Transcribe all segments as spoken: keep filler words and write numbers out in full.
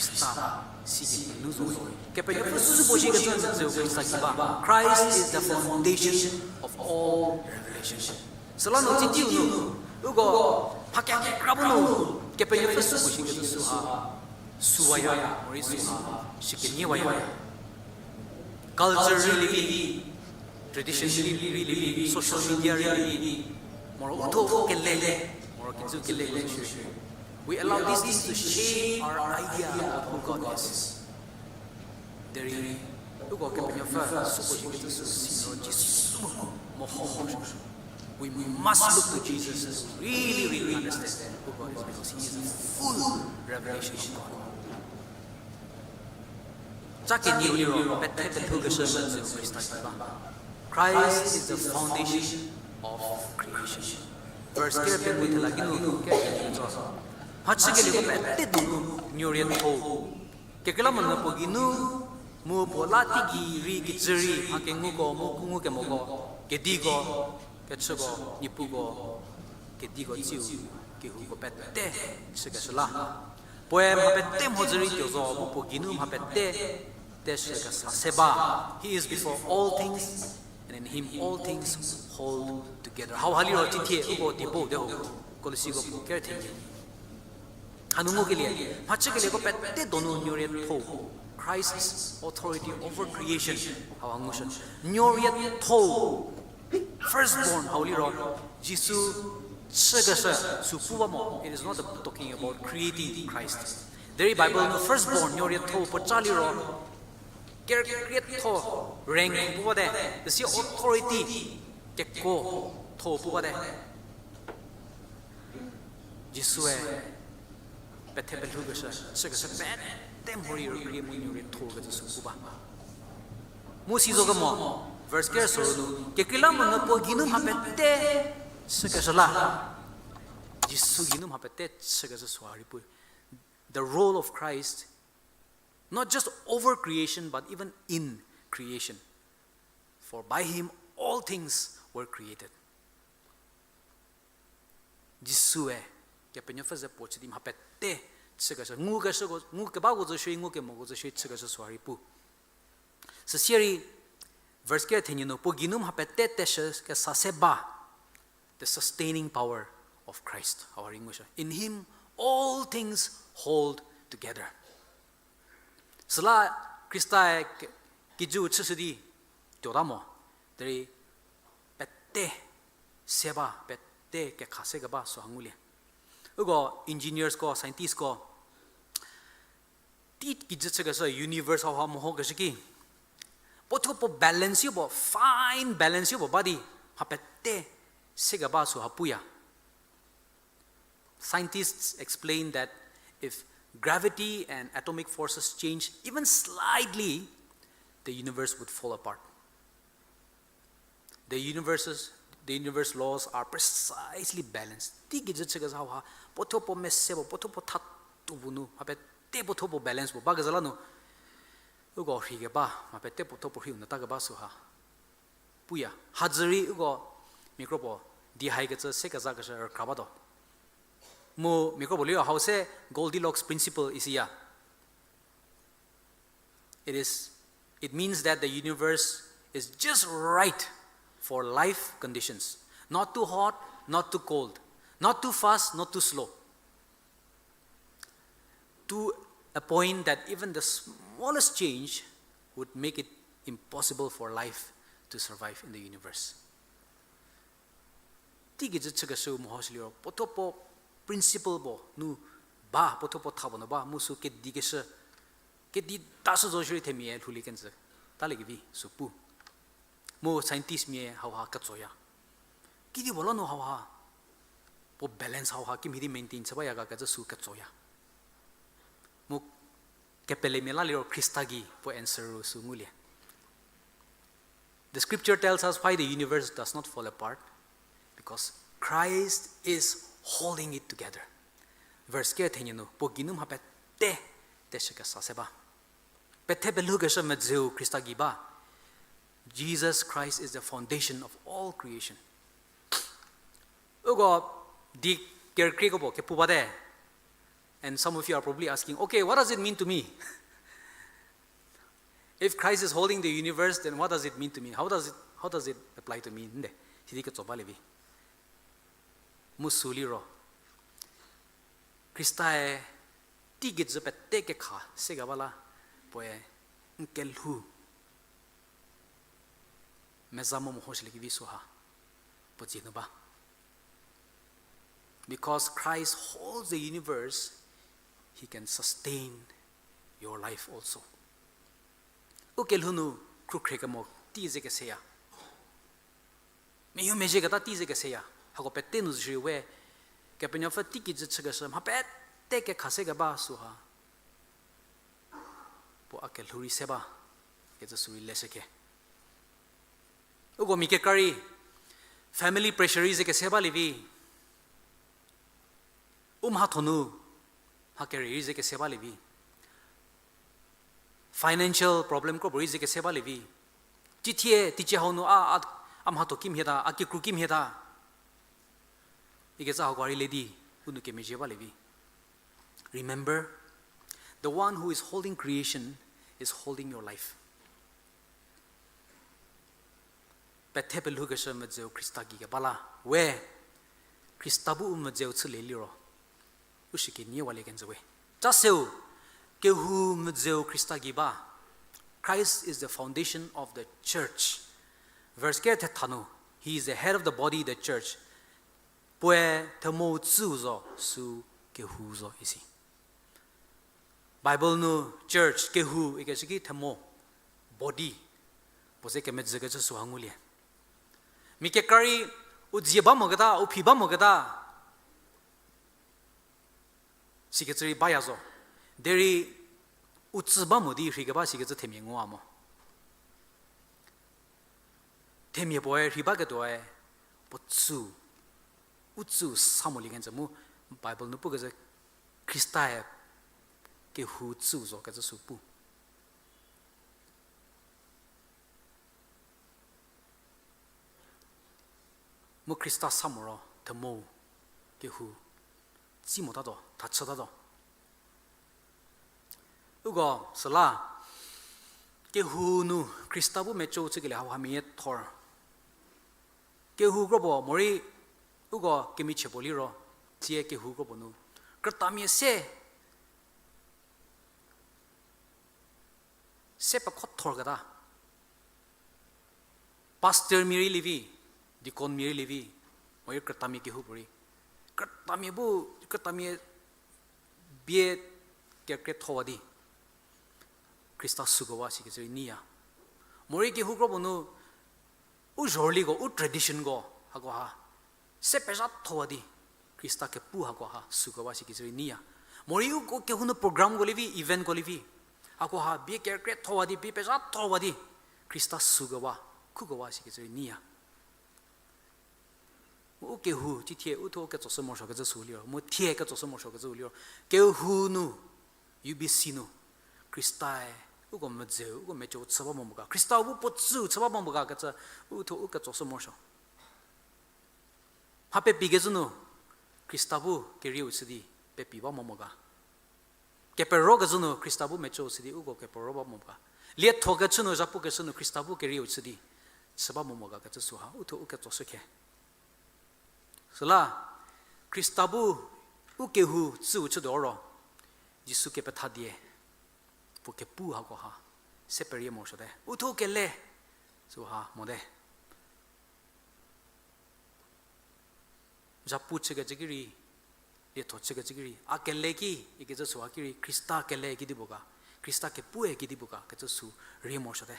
Khrista si di nu zo. Kepenuopfü süko shi kecü medzeu Khrista ki ba. Christ is the foundation of all revelation. Süla nu titieu nu, uko, mha kekra bu nu, Kepenuopfü süko shi kecü süha, süwaya, morei süha, shikenie waya. Culture rei lievi, tradition rei lievi, social media rei lievi, moro uthuo kele, moro kijü kele ko shi. We allow these things to shape our idea of who God is. Derei, uko Kepenuopfü süko shi kecü sü siro Jisu meho mo. We must look to Jesus to really, really understand who God is, because he is a full revelation of God. Ca kenieu liro, pethe pethu keshü medzeu Khrista ki ba. Christ is the foundation of creation. Verse ker pengou thela kinu, ker pengou zo. Mhachükelieko pete donu nuorietho-u. Kekreilamonyü puo geinu, mu puo la teigei rei kijü rei, mha kenguko, mu kungukemoko, kediko, kechüko, niepuko, kediko tsiu, kehouko pete, chükeshü la. Puoe mha pete mhodzü rei tuo zo, mu puo geinu mha pete, teshü kesa se ba. He is before all things, and in him all things hold together. Hauha liro tithie uko diebo de ho, Kolosiko ker thenie. Hanu ngukelie, mhachükelieko pete donu nuorietho-u, Christ's authority over creation, hauha ngushü. Nuorietho-u, firstborn hau liro, Jisu chükeshü sü pu ba mo, it is not talking about creating Christ. Derei Bible nu firstborn nuorietho-u puo ca liro, kerkrietho, rank pu bate, süsie authority, kekuotho pu bate. Jisue pethe pelhoukeshü, chükeshü pete mhorei rükrie mu nuorietho-u kecü sü pu ba. Mu si zo kemo, verse ker suru nu, kekreilamonyü puo geinu mha pete chükeshü la. Jisu geinu mha pete chükeshü süha rei pu. The role of Christ, not just over creation, but even in creation. For by him all things were created. Jisue, Kepenuopfü ze puo chü di mha pete chükeshü, ngukeshüko, ngu kebako zo shierei, ngukemoko zo shierei chükeshü süha rei pu. Süsie rei, verse ker thenie nu, puo geinu mha pete teshü kesa se ba, the sustaining power of Christ. Hauha rei ngushü. In him all things hold together. Süla Khrista-e ke-, kijüu chüshü di tuota mo. Derei pete se ba, pete kekha se keba süha ngulie. Uko engineers ko, scientists ko, tei kijü chükeshü universe hauha mehokeshü ki, puothuo puo balance yo puo, fine balance yo puo ba di, mha pete se keba süha puya. Scientists explain that if gravity and atomic forces change even slightly, the universe would fall apart. The universe's, the universe laws are precisely balanced. Tei kijü chükeshü hauha, puothuo puo mese puo, puothuo puo thatuo bu nu, mha pete puothuo puo balance puo, bakezha la nu, uko rhei keba, mha pete puothuo puo rheiu nu ta keba süha puya. Hadzü rei uko mia kropuo di haikecü se kezakeshü rükra batuo. Mu mia kropuo liro hau se Goldilocks principle isiya. It is, it means that the universe is just right for life conditions. Not too hot, not too cold, not too fast, not too slow. To a point that even the smallest change would make it impossible for life to survive in the universe. Tei kijü chükeshü mehoshü liro, puothuo puo principle puo nu ba, puothuo puo tha puo nu ba, mu sü kedikeshü, kedi tashü zo shierei themia lhoulie kenjü talie kevi sü pu. Mu scientistmia hauha ketsoya. Kidi puo la nu hauha, puo balance hauha kimhie di maintain chü baya ga kecü sü ketsoya. Mu kepelemia la liro Khrista gei puo answer ru sü ngulie. The scripture tells us why the universe does not fall apart, because Christ is holding it together. Verse ker thenie nu, puo geinu mha pete teshü kesa se ba. Pethe pelhoukeshü medzeu Khrista gei ba. Jesus Christ is the foundation of all creation. Uko di kerkrieko puo kepu bate. And some of you are probably asking, "Okay, what does it mean to me?" If Christ is holding the universe, then what does it mean to me? How does it, how does it apply to me? Nde, sidi ketso ba lievi. Mu sü liro, Khrista-e teigei jü pete kekha se keba la, puoe n kelhou meza mo mehoshülie kevi süha puo dzie nu ba. Because Christ holds the universe, he can sustain your life also. U kelhou nu khrukhrie kemo tei ze keseya. Meyie mezhie keta tei ze keseya. Hako pete nu zhü we, Kepenuopfü teigei jü chükeshü mha pete kekha se keba süha puo a kelhou rei se ba, kecü sü rei leshüke. Uko mia kekra rei family pressure rei ze kese ba lievi. U mhatho nu mha kere rei ze kese ba lievi. Financial problem kropuo rei ze kese ba lievi. Cithie teicie hau nu a, a, a mhatho kimhie ta, a kikru kimhie ta ikecü hako rei le di u nou kemezhie ba lievi. Remember, the one who is holding creation is holding your life. Pethe pelhoukeshü mvüdzeu Khrista gei keba la we, Khrista bu u mvüdzeu chülie liro u shü kenie walie kenjü we. Ca seu, kehou mvüdzeu Khrista gei ba. Christ is the foundation of the church. Verse ker thetha nu, he is the head of the body, the church. Puoe themou tsüu zo, sü kehou zo isi. Bible nu church, kehou ikeshü ki themou, body, puo ze kemedzükecü süha ngulie. Mia kekra rei u dzie ba moketa, u phi ba moketa sikecü rei baya zo. Derei u tsü ba mo di rheikeba sikecü themia nguwa mo. Themia puoe rhei baketuoe puo tsü, u tsüu sa molie kenjü mu Bible nu pukecü Khrista-e kehou tsüu zo kecü sü pu. Mu Khrista sa moro themou kehou tsi motatuo, thachütatuo. Uko süla kehou nu Khrista bu mecou chükelie hauha mia thor. Kehou kropuo morei uko kemichie puo liro, tsie kehou kropuo nu krütamia se, se pekhothorketa. Pastormia rei lievi, deaconmia rei lievi, morei krütamia kehoupuorei. Krütamia bu, krütamia bie kekrethowa di Khrista sükewa sikecü rei neiya. Morei kehou kropuo nu u zhorüliko, u traditionko hakoha se pezhathowa di Khrista kepu hakoha sükewa sikecü rei neiya. Morei uko kehou nu programko lievi, eventko lievi, hakoha bie kekrethowa di, bie pezhathowa di Khrista sükewa, khukewa sikecü rei neiya. Mu u kehou, cithie u thuo ketsoshü morosuokecü sü liro, mu thie ketsoshü morosuokecü liro, kehou nu, U B C nu, Khrista-e uko mvüdzeu, uko mecou chü ba mo mo ga, Khrista bu puo tsüu chü ba mo mo ga kecü u thuo u ketsoshü morosuo. Mha pepikecü nu Khrista bu kerieu chü di pepi ba mo mo ga. Keperokecü nu Khrista bu mecou chü di uko kepero ba mo ga. Liethokecü nu, zhapukecü nu Khrista bu kerieu chü di chü ba mo mo ga kecü süha u thuo u ketsoshü khe. Süla Khrista bu u kehou tsüu chütuo ro, Jisu kepetha die puo kepu hakoha se perie morosuote. U thuo kele süha mote. Zhapu chükecü ki rei, lietho chükecü ki rei, a kele ki ikecü süha ki rei, Khrista kele kedipuo ga, Khrista kepue kedipuo ga kecü sü rie morosuote.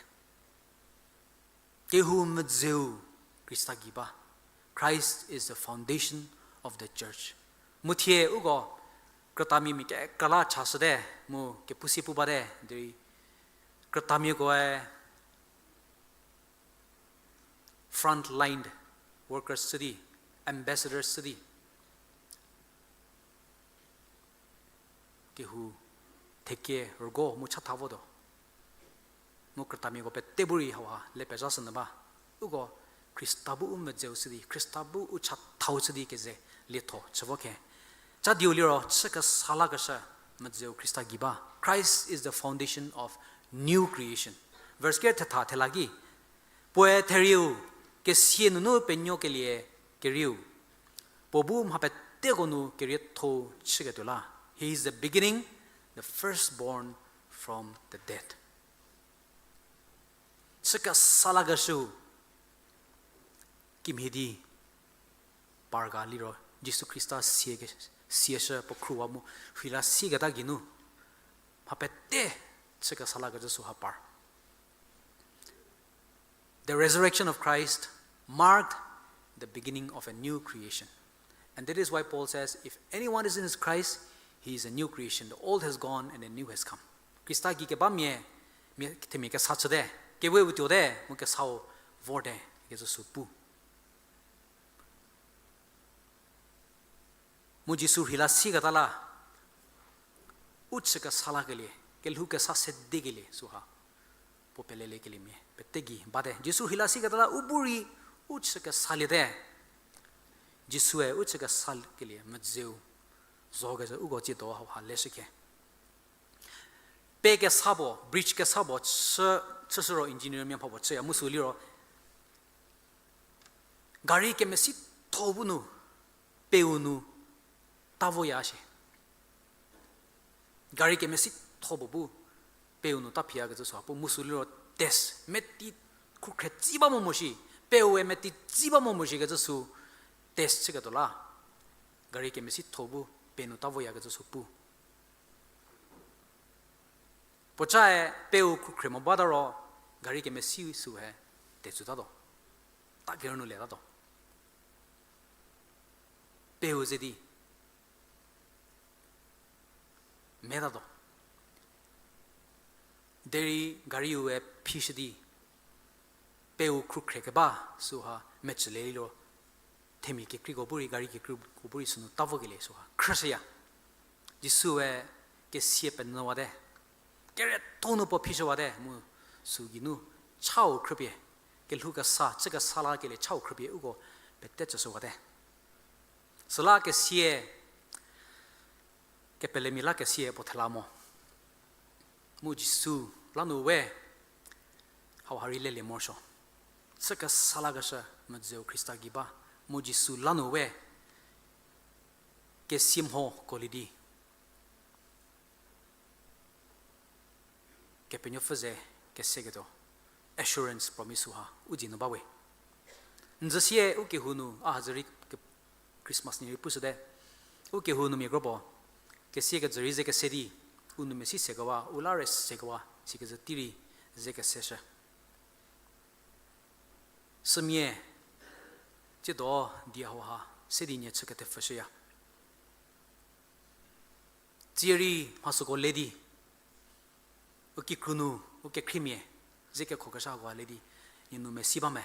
Kehou mvüdzeu Khrista gei ba. Christ is the foundation of the church. Mu thie uko krütamia mia kekra la chashüte, mu kepu si pu bate, derei krütamiakoe front line workers chü di, ambassadors chü di, kehou theke rügo mu chatha votuo. Mu krütamiako pete bu rei hauha le pezhashünyü ba. Uko Khrista bu u mvüdzeu chü di, Khrista bu u chathau chü di keze lietho chü vo khe. Cha diu liro, chü kesa lakeshü, medzeu Khrista gei ba. Christ is the foundation of new creation. Verse ker thetha thela ki, puoe therieu, kesia nunu penuokelie kerieu, puo bu mha peteko nu kerietho-u chüketuo la. He is the beginning, the firstborn from the dead. Chü kesa lakeshüu kimhie di par ga liro, Jisu Khrista sie ke-, sieshü puo khruwa mu rheila sieketa geinu, mha pete chü kesa lakecü süha par. The resurrection of Christ marked the beginning of a new creation. And that is why Paul says, if anyone is in Christ, he is a new creation. The old has gone and the new has come. Khrista gei keba mia, mia, themia kesa chüte, kewe u tuote, mu kesau vorte, ikecü sü pu. Mu Jisu rheila sieketa la, u chü kesa lakelie, kelhou kesa sedekelie süha, puo peleliekelie mia pete gei bate. Jisu rheila sieketa la u bu rei u chü kesaliete. Jisue u chü kesakelie medzeu zokecü uko tsiedo hauha leshükhe. Pe kesa puo, bridge kesa puo chü, chüshü ro engineer mia mha puo chüya mu sü liro, gari kemesitho bu nu, peu nu ta voya shie. Gari kemesitho puo bu, peu nu ta phiyakecü süha pu mu sü liro test, meti khrükhre tsi ba mo mo shi, peue meti tsi ba mo mo shikecü sü test chüketuo la. Gari kemesitho bu, peu nu ta voyakecü sü pu. Puocae peu khrükhre mo bata ro, gari kemesi sühe tetsutatuo. Ta kerü nu letatuo. Peu ze di metatuo. Derei gariue phishü di, peu khrükhre keba süha mecülie liro, themia kekreiko bu rei, gari kekreiko bu rei sünu ta vokelie süha khrüshüya. Jisue kesia penyüwate. Kerietho nu puo phishüwate mu sü geinu chau khrüpie, kelhou kesa, chü kesa lakelie chau khrüpie uko pete tsüshüwate. Süla kesia, kepelemia la kesia puo thela mo. Mu Jisu la nu we, hauha rei lelie morosuo. Chü kesa lakeshü medzeu Khrista gei ba, mu Jisu la nu we, kesia mho kolie di Kepenuopfü ze keseketuo assurance, promise süha u dzie nu bawe. N zü sie ukehou nu, a hazü rei ke-, Christmas nie rei pushüte. Ukehou nu mia kropuo, kesia kejü rei ze kese di, u nou mesi sekewa, u la rei sekewa, sikecü tei rei ze keseshü. Sümia, tsiedo die hauha se di nie chü kethepfüshüya. Tsie rei mhasüko le di, u kikru nu, u kekhriemia, ze kekhokeshü hako le di, nie nou mesi ba me.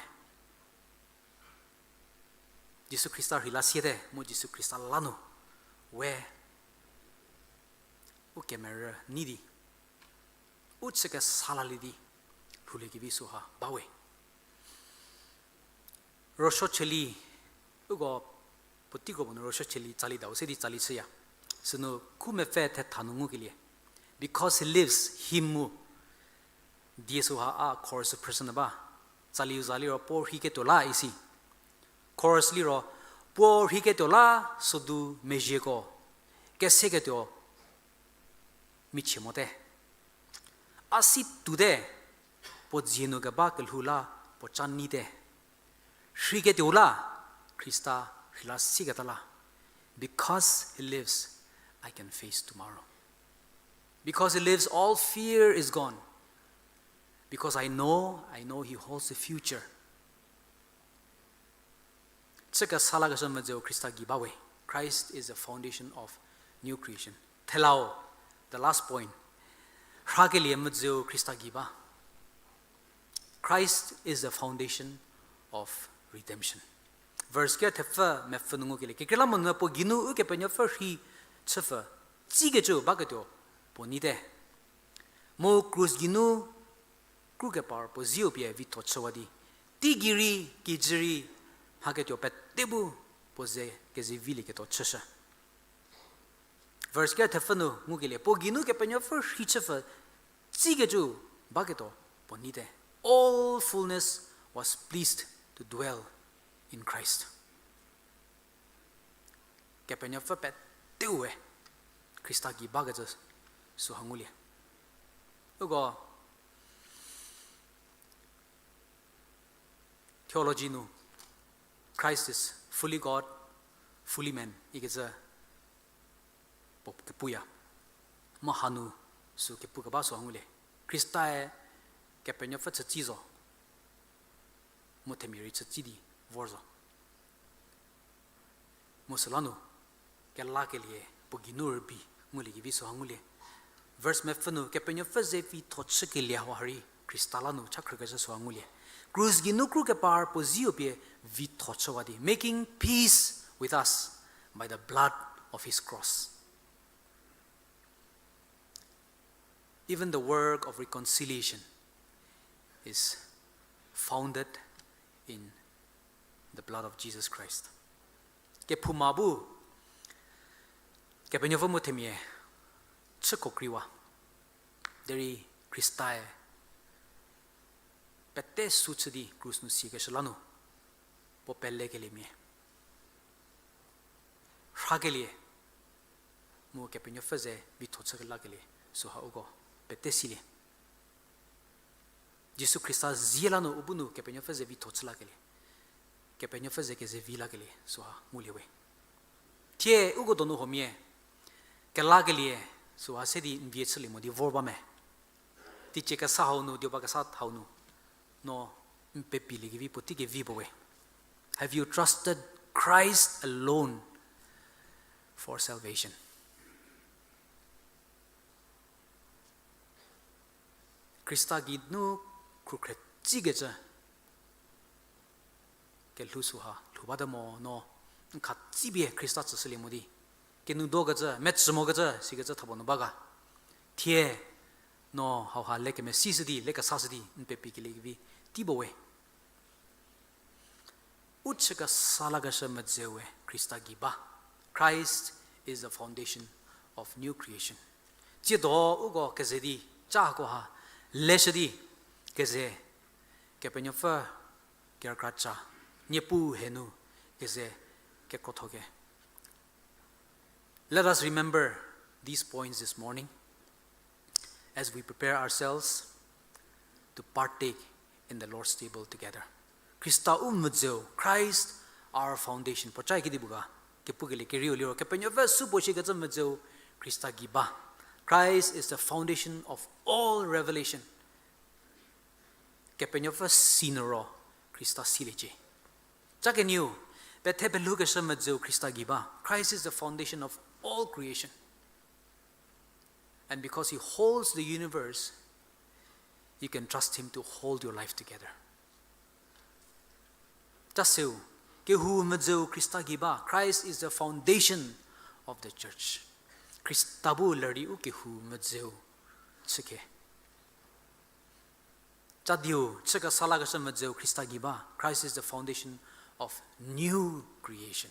Jisu Khrista rheila siete, mu Jisu Khrista la nu we u kemerü nei di, u chü kesa lalie di, lhouliekevi süha bawe. Rüsuo chülie, uko puotei kropuo nu rüsuo chülie tsali dau se di tsali chüya. Sünu khu mepfü thetha nu ngukelie, because he lives, hymn mu die süha a chorus phrüshünyü ba. Tsaliu za liro puo rheiketuo la isi. Chorus liro, puo rheiketuo la sodu mezhieko keseketuo michie mote. A si tuote, puo dzie nu keba kelhou la puo ca neite. Rheiketuo la, Khrista rheila sieketa la. Because he lives, I can face tomorrow. Because he lives, all fear is gone. Because I know, I know he holds the future. Chü kesa lakeshü medzeu Khrista gei bawe. Christ is the foundation of new creation. Thelau, the last point. Rhakelie medzeu Khrista gei ba. Christ is the foundation of redemption. Verse ker thepfü mepfü nu ngukelie, kekreilamonyü puo geinu Ukepenuopfü rhei chüpfü tsikecü baketuo puo neite. Mu krus geinu kru kepar puo zieu pie vitho chüwa di, teigei rei, kijü rei, mhaketuo pete bu puo ze kezivilieketuo chüshü. Verse ker thepfü nu ngukelie, puo geinu Kepenuopfü rheichüpfü tsiketuo baketuo puo neite. All fullness was pleased to dwell in Christ. Kepenuopfü peteu-e Khrista gei bakecü süha ngulie. Uko theology nu Christ is fully God, fully man ikecü puo kepuya. Mu hanu sü kepukeba süha ngulie. Khristae Kepenuopfü chütsi zo, mu themia rei chütsi di vor zo. Mu süla nu kelakelie puo geinu rübei nguliekevi süha ngulie. Verse mepfü nu Kepenuopfü ze vitho chükelie hau ha rei Khrista la nu cha khrükecü süha ngulie. Krus geinu kru kepar puo ziu pie vitho chüwa di, making peace with us by the blood of his cross. Even the work of reconciliation is founded in the blood of Jesus Christ. Kephouma bu Kepenuopfü mu themia chüko kreiwa, derei Khristae pete sü chü di krus nu siekeshü la nu puo pelekeliemia rhakelie, mu Kepenuopfü ze vitho chü lakelie süha uko pete silie. Jisu Khrista zie la nu u bu nu Kepenuopfü ze vitho chü lakelie, Kepenuopfü ze keze vi lakelie süha ngulie we. Thie uko donu huomia kelakelie süha se di n vie chülie mo di vor ba me? Teicie kesa hau nu, dioba kesa hau nu, no n pepiliekevi puotei kevi puo we. Have you trusted Christ alone for salvation? Khrista geinu khrukhre tsikecü kelhou süha lhou bate mo, no n khatsipie Khrista tsüshülie mo di, kenoudokecü, mecü mokecü sikecü thapuo nu ba ga? Thie no hauha le kemesishü di, le kesashü di n pepikelie kevi tei puo we. U chü kesa lakeshü medzeu we Khrista gei ba. Christ is the foundation of new creation. Tsiedo uko keze di, cako ha leshü di, keze Kepenuopfü kerükra ca, Niepuu henu keze kekrotho ke. Let us remember these points this morning as we prepare ourselves to partake in the Lord's table together. Khrista u medzeu, Christ our foundation. Puoca kedipuo ga, kepukelie kerieu liro Kepenuopfü supuo shikecü medzeu Khrista gei ba. Christ is the foundation of all revelation. Kepenuopfü si nu ro Khrista siliecie. Ca kenieu, pethe pelhoukeshü medzeu Khrista gei ba. Christ is the foundation of all creation. And because he holds the universe, you can trust him to hold your life together. Ca seu, kehou medzeu Khrista gei ba. Christ is the foundation of the church. Khrista bu ler di u kehou medzeu chüke. Ca diu, chü kesa lakeshü medzeu Khrista gei ba. Christ is the foundation of new creation.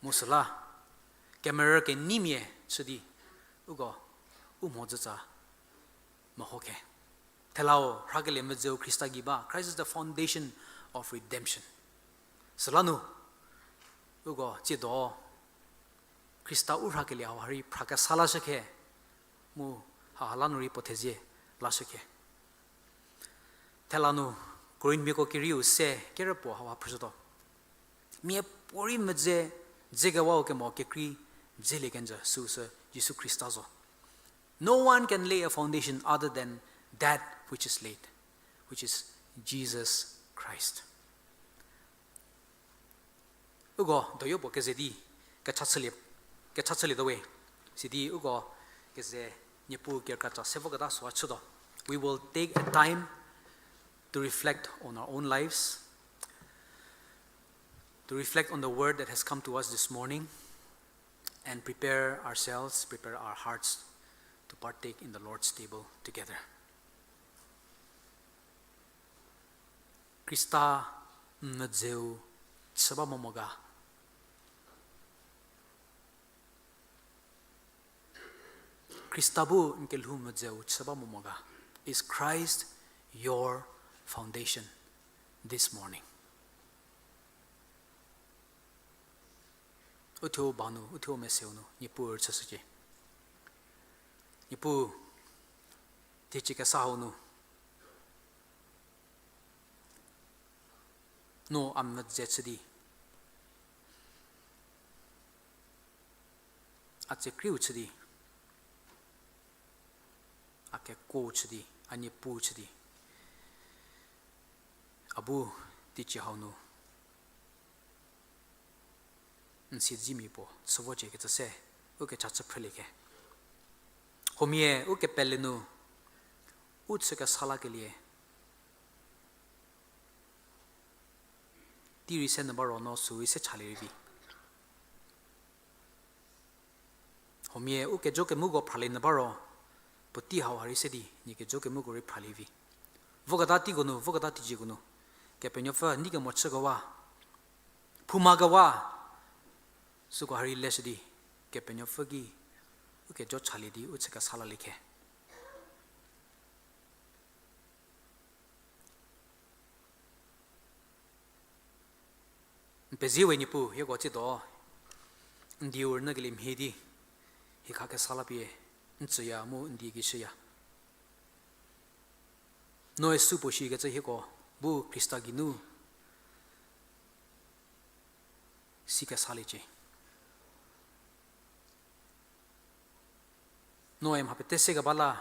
Mu süla, kemerü keneimia chü di, uko, u mhodzütsa mehoke. Thelau, rhakelie medzeu Khrista gei ba. Christ is the foundation of redemption. Süla nu, uko, tsiedo, Khrista u rhakelie hau ha rei phra kesa lashüke, mu haha la nu rei puo thezie lashüke. Thela nu, Korinthmiako kerieu se kerüpuo hau ha phrüshütuo. Miapuorei medze, dzekewau kemo kekrei dzelie kenjü süu sü Jisu Khrista zo. No one can lay a foundation other than that which is laid, which is Jesus Christ. Uko doyo puo keze di kecha chülie, kecha chülietuo we. Sidi uko keze Niepuu kerükra ca se voketa süha chütuo. We will take a time to reflect on our own lives, to reflect on the word that has come to us this morning, and prepare ourselves, prepare our hearts to partake in the Lord's table together. Khrista n medzeu chü ba mo mo ga? Khrista bu n kelhou medzeu chü ba mo mo ga? Is Christ your foundation this morning? Uthuo ba nu, uthuo meseu nu, Niepuu rüchüshücie. Niepuu, teicie kesa hau nu no a medze chü di, a tsekriu chü di, a kekuo chü di, a Niepuu chü di, a bu teicie hau nu n siedzemia puo chü vocie kecü se, u kecha chü phrülie ke. Huomia u kepele nu, u chü kesa lakelie tei rei se nyü ba ro no sü rei se chalie rei vi. Huomia u kejo kemuko phralie nyü ba ro, puotei hau ha rei se di nie kejo kemuko rei phralie vi. Voketa teiko nu, voketa teicieko nu, Kepenuopfü nei kemo chükewa, phouma kewa, süko ha rei leshü di, Kepenuopfü ki u kejo chalie di u chü kesa lalie ke. N pezie we Niepuu, hieko tsiedo n dieu rünyükelie mhie di, hie khakesa lapie n tsüya mu n die gei shüya. Noe supuo shikecü hieko bu Khrista geinu si kesaliecie. Noe mha pete sekeba la,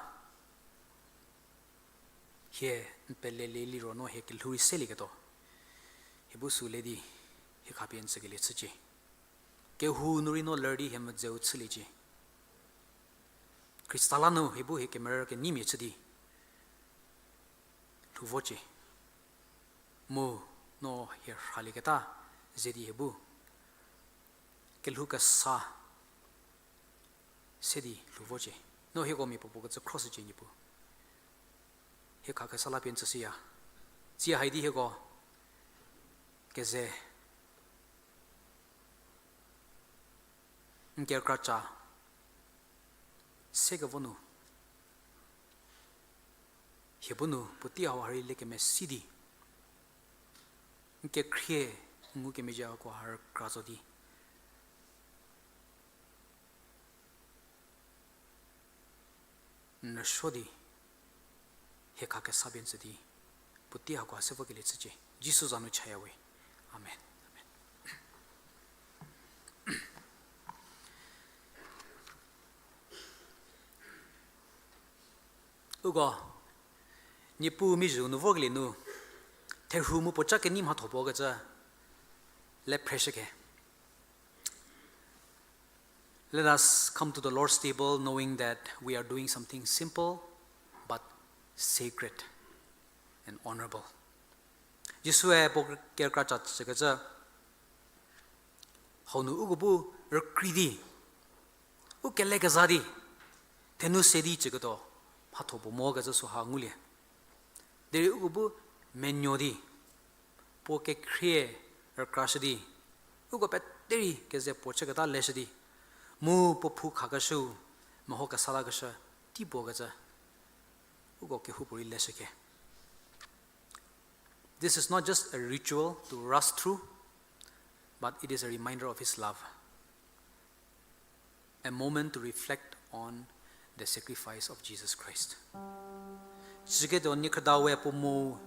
hie n pelelie liro no hie kelhou rei selieketuo, hie bu sü le di, hie khapie n tsükelie chücie. Kehou nu rei no ler di hie medzeu chüliecie. Khrista la nu hie bu hie kemerü keneimia chü di lhou vocie. Mu no hie rhalieketa ze di hie bu kelhou kesa se di lhou vocie. No hieko mia puopuo kecü khroshücie Niepuu. Hie khakesa lapie n tsüshüya. Tsie hai di hieko keze n kerükra ca sekevo nu, hie bu nu puotei hau ha rei le kemesi di, n kekhrie ngukemezhieko ha rükra zo di, n rüsuo di, hie khakesa pie n tsü di, puotei hako ha se vokelie chücie. Jisu za nu chaya we. Amen. Amen. Uko Niepuu mizhü nu vorkelie nu, therhu mu puoca kenei mhatho puo kecü le phreshükhe. Let us come to the Lord's table knowing that we are doing something simple but sacred and honorable. Jisue puo kerükra ca chükecü hau nu uko bu rükrei di, u kele keza di, thenu se di chüketuo mhatho puo mo kecü süha ngulie. Derei uko bu menuo di, puo kekhrie rükrashü di, uko peterei keze puo chüketa leshü di, mu puo phou khakeshüu, meho kesa lakeshü tei puo kecü, uko kehoupuorei leshükhe. This is not just a ritual to rush through, but it is a reminder of His love. A moment to reflect on the sacrifice of Jesus Christ. Chüketuo niekhrüda we puo mo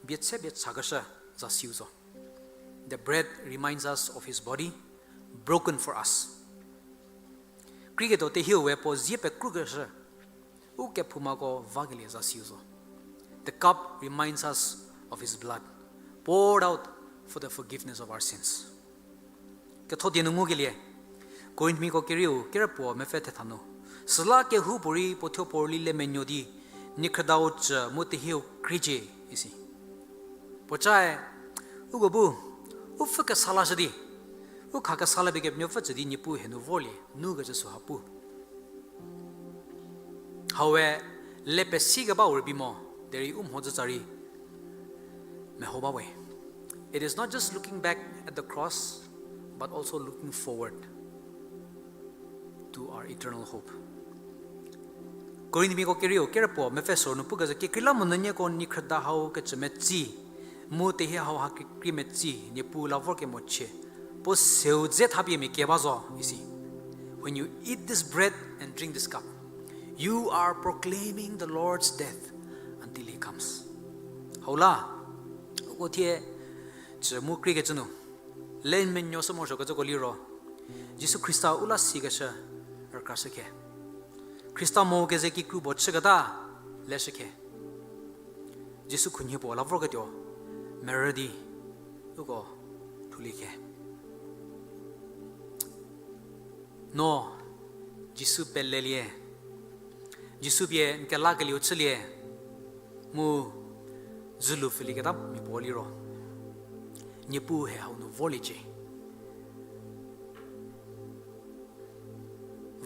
bie che bie chakeshü zasiu zo. The bread reminds us of His body broken for us. Kreiketuo tehiu we puo zie pekrukeshü, u kephoumako vakelie zasiu zo. The cup reminds us of His blood poured out for the forgiveness of our sins. Ketho die nu ngukelie, Korinthmiako kerieu kerüpuo mepfü thetha nu, süla kehoupuorei puo thuo puo rüli le menuo di, niekhrüdau cü mu tehieu kriecie, isi. Puocae, uko bu, u pfhü kesa lashü di, u kha kesa lapie Kepenuopfü tsü di Niepuu hie nu vorlie, nu kecü süha pu. Haue, le pesikebau rübei mo, derei u mhodzütsa rei meho bawe. It is not just looking back at the cross, but also looking forward to our eternal hope. Korintmiako kerieu kerepuo mepfü soro nu pukecü, kekreilamonyü nieko niekhrüda hau kecü metsi, mu tehie hau ha kekrie metsi, Niepuu la vorkemochie, puo seu dze thapie mia kie ba zo, isi. When you eat this bread and drink this cup, you are proclaiming the Lord's death until he comes. Hau la, uko thie cü mu kriekecü nu, le menuo shü morosuokecüko liro, Jisu Khrista u la sikeshü rükrashükhe. Khrista mo keze kikru puo chüketa leshükhe. Jisu khunhie puo la vorketuo merü di uko lhoulie khe. No Jisu pelelie, Jisu pie n kelakelieu chülie, mu dzülu pfhülieketa mia puo liro, Niepuu he hau nu vorliecie.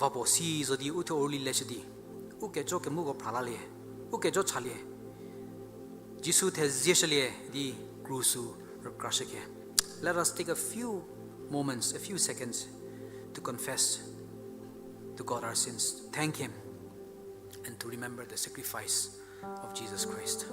Va puo si zo di uthuo u rüli leshü di, u kejo kemuko phralalie, u kejo chalie, Jisu thezieshülie di kru sü rükrashükhe. Let us take a few moments, a few seconds to confess to God our sins, thank Him, and to remember the sacrifice of Jesus Christ.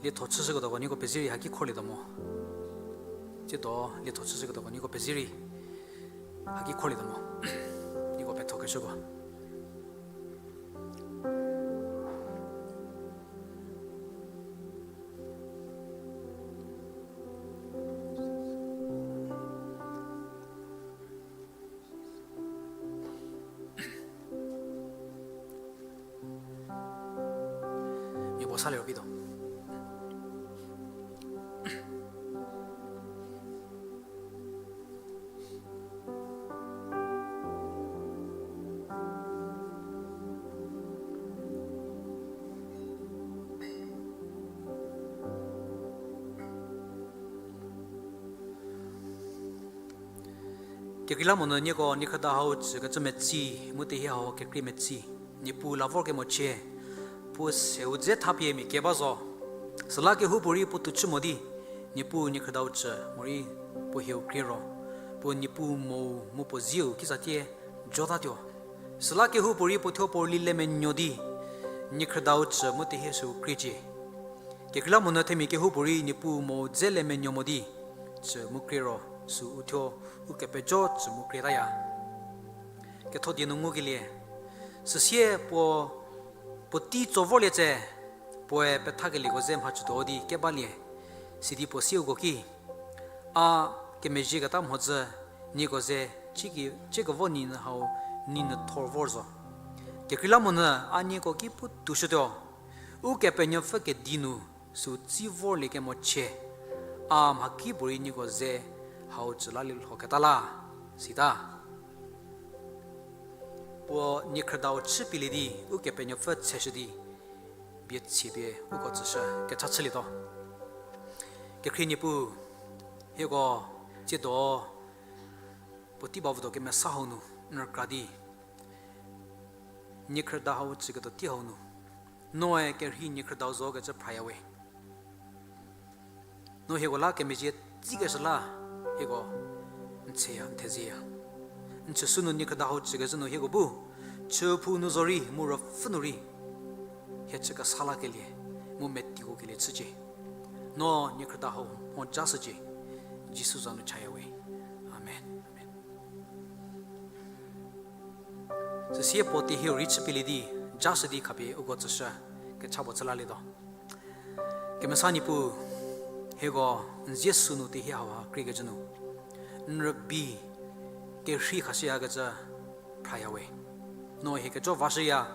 Lietho chüshüketuoko nieko pezie rei haki khorlietuo mo. Tsiedo lietho chüshüketuoko nieko pezie rei haki khorlietuo mo. Nieko pethokeshüko. Mia puo sa liro pituo. Kekreilamonyü nieko niekhrüda hau tsükecü metsi, mu tehie hau kekrie metsi, Niepuu la vorkemochie, puo seu dze thapie mia kie ba zo. Süla kehoupuorei puo tuchü mo di, Niepuu niekhrüdau tsü morei puo hieu krie ro, puo Niepuu mou mu puo zieu kisatie jotatuo. Süla kehoupuorei puo thuo puo rüli le menuo di, niekhrüdau tsü mu tehie süu kriecie. Kekreilamonyü themia kehoupuorei Niepuu mou dze le menuo mo di, tsü mu krie ro, süu thuo u kepejo tsü mu krietaya. Ketho die nu ngukelie, süsie puo, puotei tso vorlie tse, puoe pethakelieko ze mhachütuo di kebalie, sidi puo sieuko ki, a kemezhieketa mhodzü, nieko ze, cieki, ciekevo ni hau, ni nyü thor vor zo. Kekreilamonyü a nieko ki pu tushütuo, Ukepenuopfü kedi nu süu tsi vorlie kemochie, a mhakipuorei nieko ze hau tsü lalie lhoketa la, sita. Puo niekhrüdau chüpielie di, Ukepenuopfü tseshü di, bie tsiepie uko tsüshü kecha chülietuo. Kekhrie Niepuu, hieko tsiedo puotei ba votuo kemesa hau nu n rükra di, niekhrüda hau tsüketuo tei hau nu, noe kerhei niekhrüdau zo kecü phraya we. No hieko la kemezhie tsikeshü la, hieko n tsheya, n thezieya. N chüsü nu niekhrüda hau tsükecü nu hieko bu, chüphou nu zorei, mu ruopfü nu rei, hie chü kesa lakelie, mu metiko kelie chücie. No niekhrüda hau mho jashücie, Jisu za nu chaya we. Amen. Amen. Süsie puo tehieu rei chüpielie di, jashü di khapie uko tsüshü, kecha puo chü lalietuo. Kemesa Niepuu, hieko n zie sünu tehie hauha kriekecü nu, n rübei kerhei khashüyakecü phraya we. No hie kejo vashüya,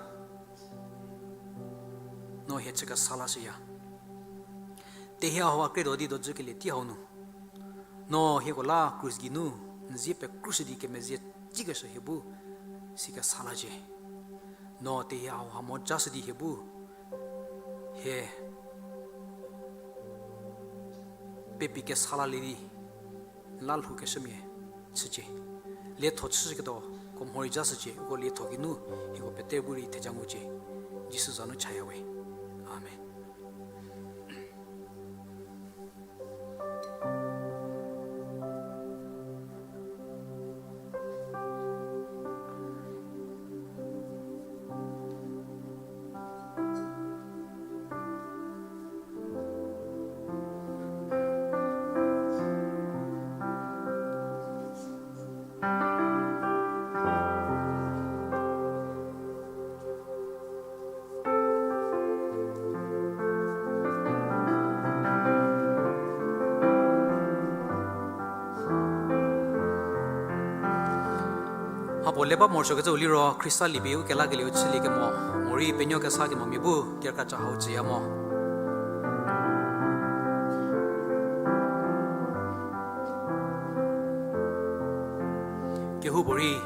no hie chü kesa lashüya. Tehie hauha krietuo di dojükelie tei hau nu, no hieko la krus geinu Zie pekrushü di kemezie tsükeshü hie bu, si kesa lacie. No tehie hau ha mo jashü di hie bu, hie pepi kesa lalie di, la lhoukeshümia chücie. Lietho chüshüketuo, ko mhorei jashücie, uko lietho geinu, hieko pete bu rei theja ngucie. Jisu za nu chaya we. Amen. Mhapuo le ba morosuokecüu liro Khrista liepie u kelakelieu chüliekemo, morei penuo kesa kemomia bu kerükracha hau tsüya mo. Kehoupuorei,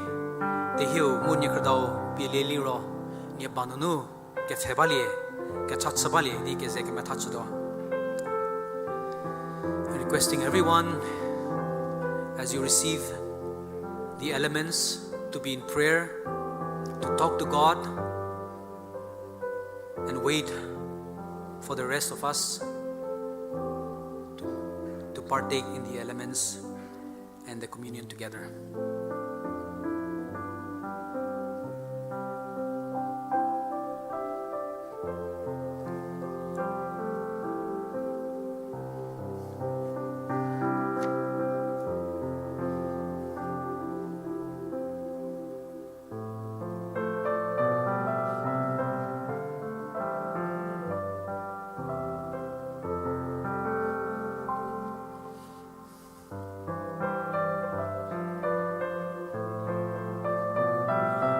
tehieu mu niekhrüdau pielie liro, nie ba nunu kepfhe balie, kecha chü balie di keze kemetha chütuo. Requesting everyone, as you receive the elements, to be in prayer, to talk to God, and wait for the rest of us to, to partake in the elements and the communion together.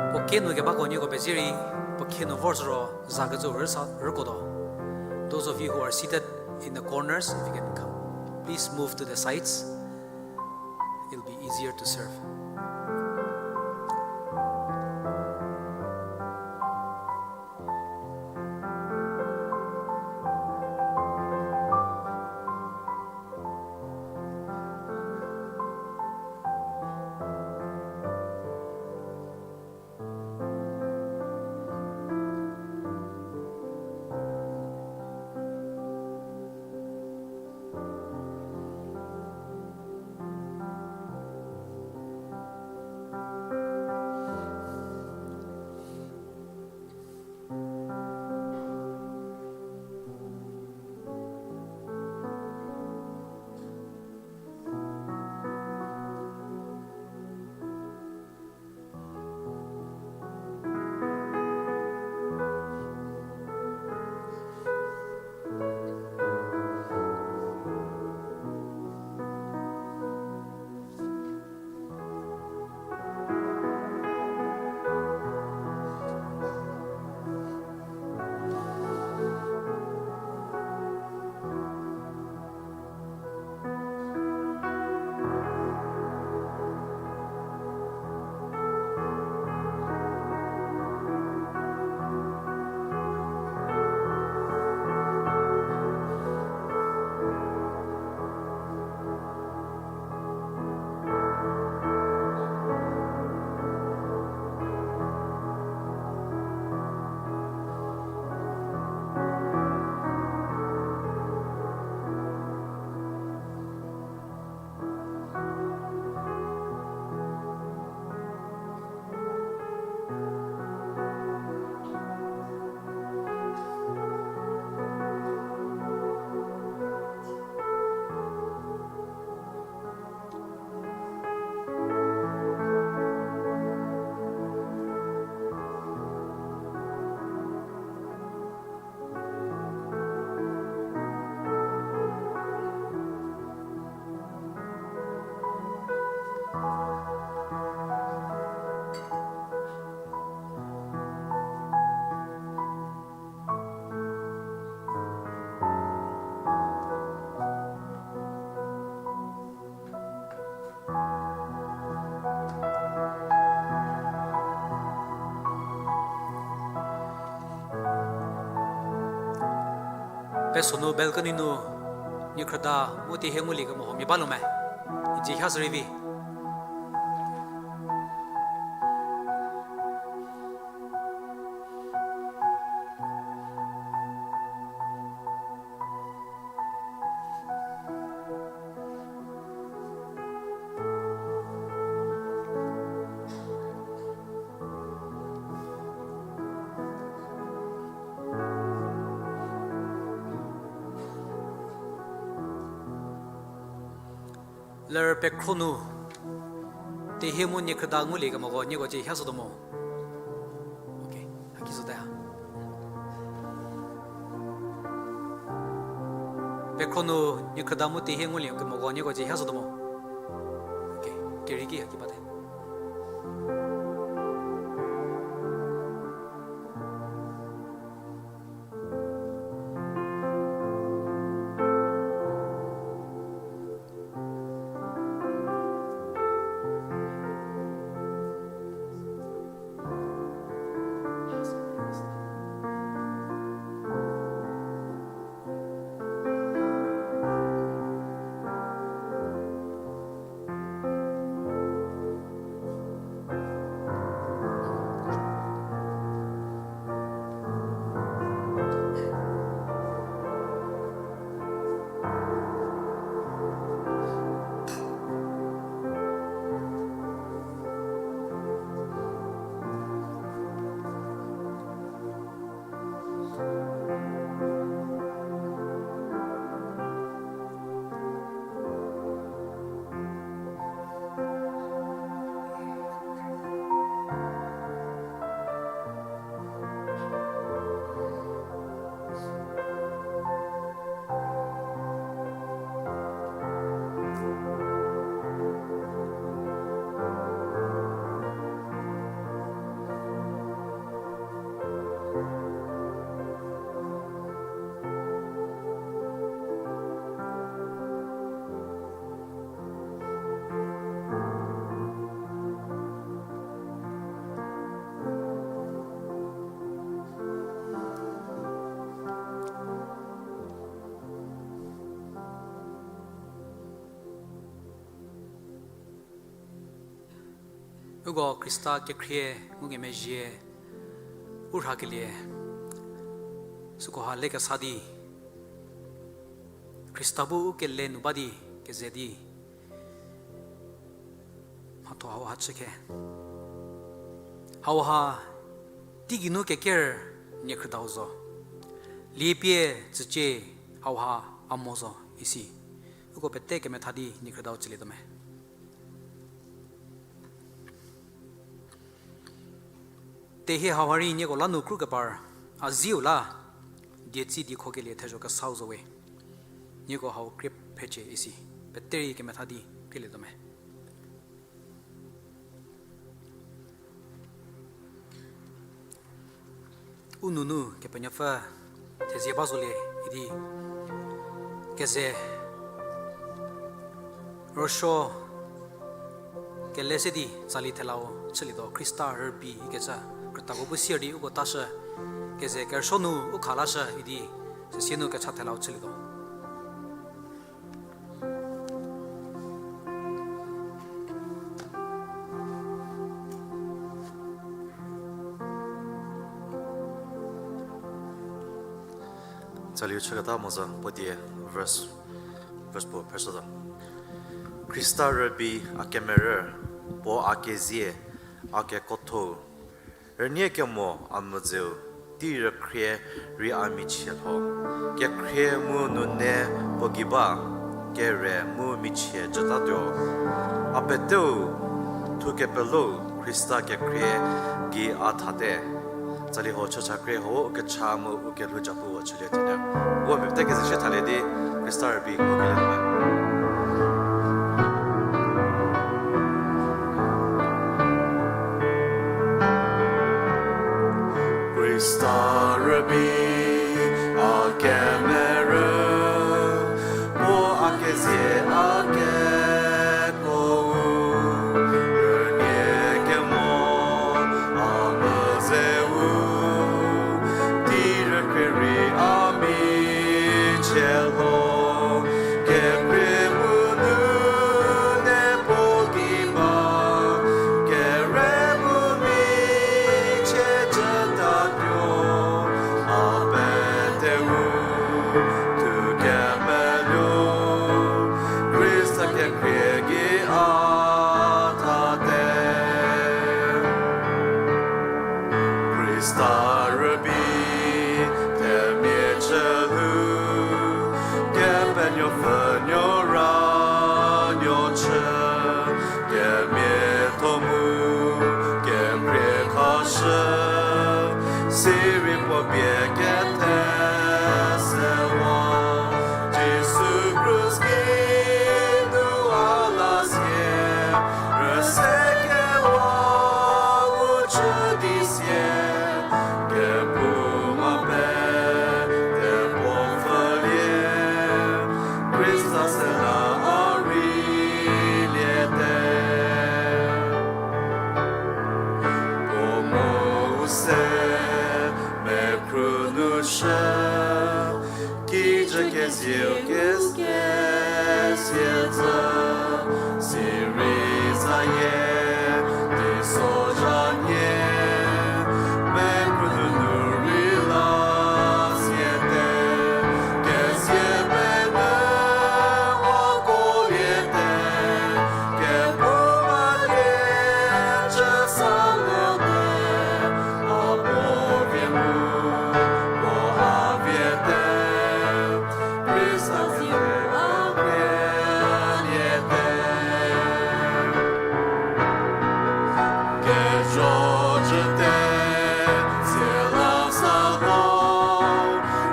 Puo kinu kebako nieko pezie rei, puo kinu vor sü ro zakecü rüsa rükotuo. Those of you who are seated in the corners, if you can come, please move to the sides. It'll be easier to serve. Sonu balcony nu niekhrüda mu tehie ngulie kemo huomia ba lo me? Iji ha sü rei vi. Ler pekhro nu tehie mu niekhrüda ngulie kemoko nieko cie hia zotuo mo? Okay, haki zote ha. Pekhro nu niekhrüda mu tehie ngulie kemoko nieko cie hia zotuo mo? Okay, keri ki haki bate. Uko Khrista kekhrie ngukemezhie u rhakelie süko ha lekesa di, Khrista bu u kele nu ba di keze di mhatho hauha chükhe. Hauha teigeinu keker niekhrüdau zo. Liepie tsücie hauha a mo zo isi. Uko pete kemetha di niekhrüdau chülietuo me? Tehie hauha rei nieko la nu krukepar, a ziu la, dietsi di khokelie thezho kesau zo we. Nieko hau krie phecie isi, pete rei kemetha di krielietuo me? U nunu Kepenuopfü thezie ba zolie idi keze rüsuo kele se di tsali thelau chülietuo, Khrista rübei ikecü krütako bu sier di uko tashü, keze kerüsuo nu u kha lashü idi süsie nu kecha thelau chülietuo. Tsaliu chüketa mozü puo die verse, verse puo phreshütuo. Khrista rübei a kemerü, puo a kezie, a kekuothou, rünie kemo a mvüdzeu, tei rükhrie rei a michie lho. Kekhrie mu nune puo gei ba, kere mu michie jütatuo. A peteu, thukepelou, Khrista kekhrie gei a thate. Tsali ho chüchakrie ho u kecha mu u kelhou japu chülie tuo. Uko mepfü keze shie thalie di Khrista rübei uko kelie me. Khrista rübei a kemerü, puo a kezie a kekuou, rünie kemo a mvüdzeu, tei rükhrie rei a mi Pie kethe sewa, Jisu krus ki nu a la sie, rüse kewa u chü di sie, kepu ma pe, kepu pfhülie, Khrista se la a rei liete. Puo mo u se mekhru nu shü, kijü kezieu kesie zü, sirei zayie, di sozha nie, mekhru nunu rei la siete, kesie pene a ko liete, kepu ma lie chü sa lete, a puo vie mu, puo a viete, Khrista zie a vie liete. Kejo jüte, zie la sa ho,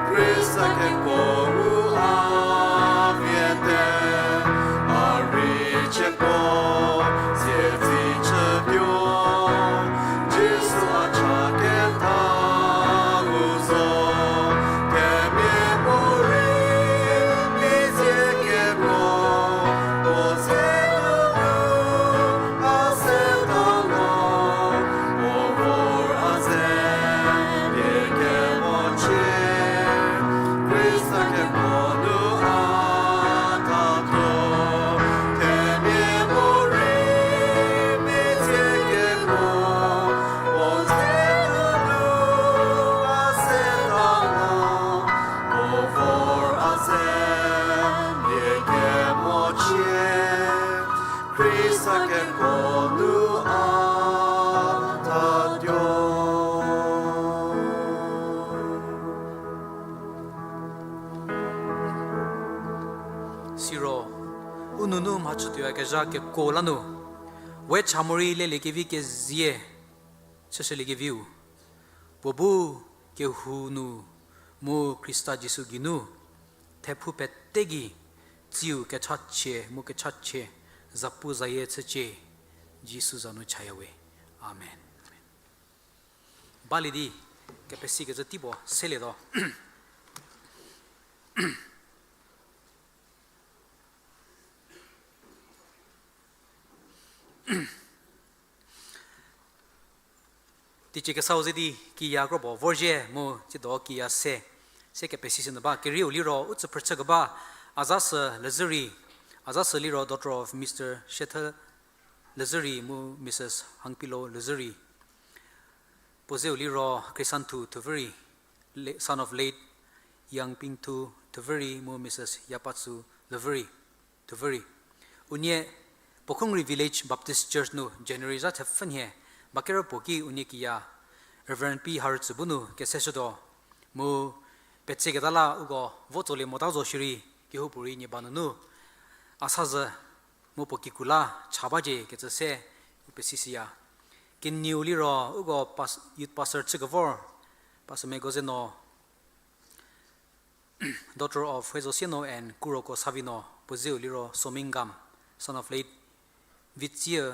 Khrista kekuo u a viete, a rei chie puo, zie zi chütuo, Jisu a cha ketha u zo, themia puorei, mi zie kekuo, puo ze nunu, a se talo, puo vor a ze, pie kemo chie, Khrista kekuo nu a tatuo, themia puorei, mi zie kekuo, puo ze nunu, a se talo, puo vor a ze, pie kemo chie, Khrista kekuo nu a tatuo. Siro, u nunu mhachütuoyakezha kekuo la nu, we cha morei leliekevi kezie, chüshüliekeviu, puo bu kehou nu mu Khrista Jisu geinu, thephu pete gei, tsiu kechachie mu kechachie, zapuzayie chücie, Jisu za nu chaya we. Amen. Balie di, kepesikecü teipuo selietuo. Teicie kesau ze di kiya kropuo vorzhie mu tsiedo kiya se, se kepesishünyü ba. Kerieu liro u tsüphrüchükeba Azasü Lezhürei, Azasü liro daughter of Mister Shethe Lezhürei mu Missus Hangpilo Lezhürei. Puo zeu liro Chrisanthu Thuvürei, le-, son of late Yangpingthu Thuvürei mu Missus Yapatsu Levürei, Thuvürei. Unie Pokhungrei Village Baptist Church nu January zha thepfü nhie, bakerü puo ki unie kiya Reverend P. Harütsü bu nu keseshütuo, mu petseketa la uko vo tsolie mota zo shierei, kehoupuorei nie ba nunu, a sazü mu puo kikru la cha bacie kecü se u pesishüya. Kenieu liro uko pas-, youth pastor chükevor, Pastor Megozeno, daughter of Huezosieno and Kuroko Savino, puo zeu liro Somingam, son of late Vitsiu,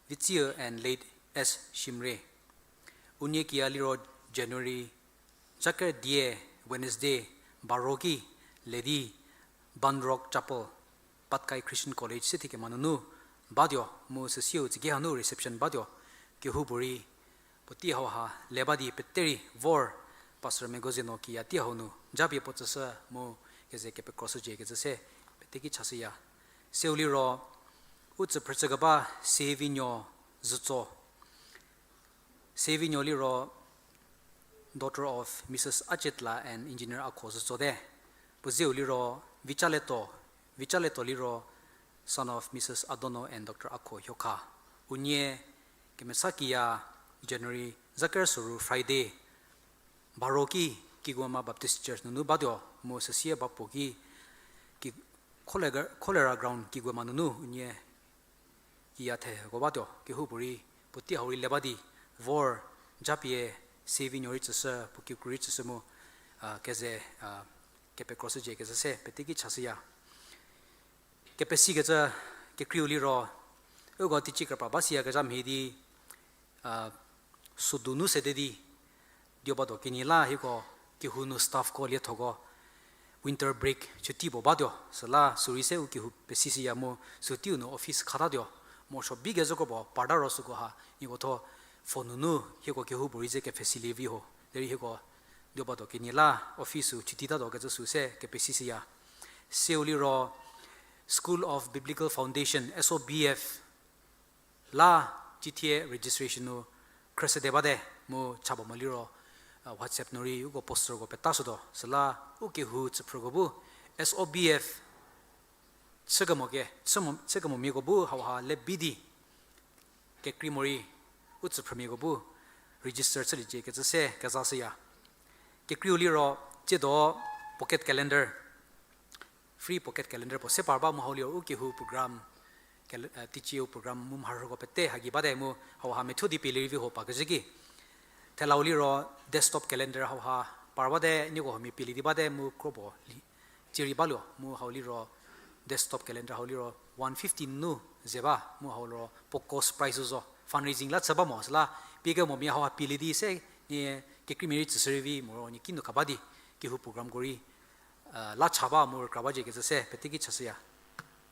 Vitsiu and late S. Shimre. Unie kiya liro January zha kerüdie Wednesday baro ki ledi Banrock Chapel, Patkai Christian College se thikema nunu batuo, mu süsieu tsüki hanu reception batuo, kehoupuorei puotei hauha le ba di pete rei vor Pastor Megozeno kiya tei hau nu japie puo tsüshü mu keze kepekroshücie kecü se pete ki chashüya. Seu liro u tsüphrüchükeba Sevinuo Zütso. Sevinuo liro daughter of Missus Achetla and Engineer Akho Zütsote. Puo zeu liro Vichaleto, Vichaleto liro son of Missus Adono and Doctor Akho Hyokha. Unie kemesa kiya January zha kerü soru Friday baro ki Kigoma Baptist Church nunu batuo, mu süsie ba puo ki, ki cholera, cholera ground Kigoma nunu unie kiya theko batuo, kehoupuorei puotei hau rei le ba di vor Japie, C V nuo rei tsüshü, puo kikru rei tsüshü mu, a, keze, a, kepekroshücie kecü se peteki chashüya. Kepesikecü kekreiu liro, uko teicie kepra ba siyakezha mhie di, a, südu nu sede di, dioba do kenie la hieko kehou nu staffko liethoko winter break chütei puo batuo, süla sürei se u kehou pesishüya mu süteiu nu office khatatuo, morosuo bikecü kro puo parta ro süko ha nieko tho phone nunu hieko kehoupuorei ze kepfhesilie vi ho. Derei hieko dioba do kenie la office sü chüteitatuo kecü sü se kepesishüya. Seu liro School of Biblical Foundation, S O B F, la cithie registration nu khrüshüde bate mu cha ba mo liro, a, WhatsApp nu rei uko posterko petashütuo, süla u kehou tsüphrüko bu S O B F chü kemo ke, chü mo, chü kemomiako bu hauha le bi di, kekrei morei u tsüphrümiako bu register chüliecie kecü se kezashüya. Kekreiu liro tsiedo pocket calendar, free pocket calendar puo se par ba mu hau liro u kehou program, cal-, eh, teicieu program mu mharhüko pete hagei bate mu hauha methuo di pielie rei vi ho pa kezhü ki. Thelau liro desktop calendar hauha par bate, nieko huomia pielie di bate mu kro puo li, cie rei baluo mu hau liro desktop calendar hau liro one fifty nu ze ba mu hau liro puo cost price zo, fundraising la chü ba mo süla pie kemomia hauha pielie di se nie kekreimia rei tsüshü rei vi moro nie kinu kha ba di kehou programko rei, a, la cha ba mu rükra bacie kecü se peteki chashüya.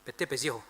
Pete pezie ho.